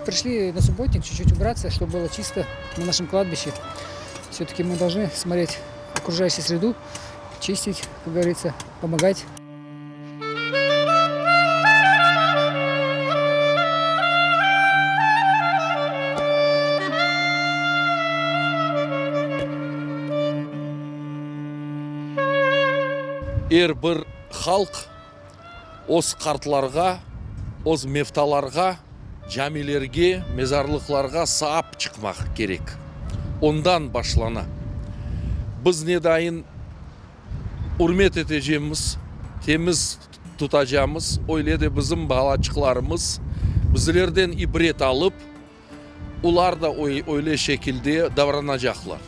Пришли на субботник чуть-чуть убраться, чтобы было чисто на нашем кладбище. Все-таки мы должны смотреть окружающую среду, чистить, как говорится, помогать. Er bir halq öz qartlarğa, öz mevtalarğa, camilerge, mezarlıqlarğa saap çıqmaq kerek. Ondan başlana. Biz ne dayın ürmet etecemiz, temiz tutacamız, öyle de bizim balaçıqlarımız bizlerden ibret alıp, olar da öyle şekilde davranacaqlar.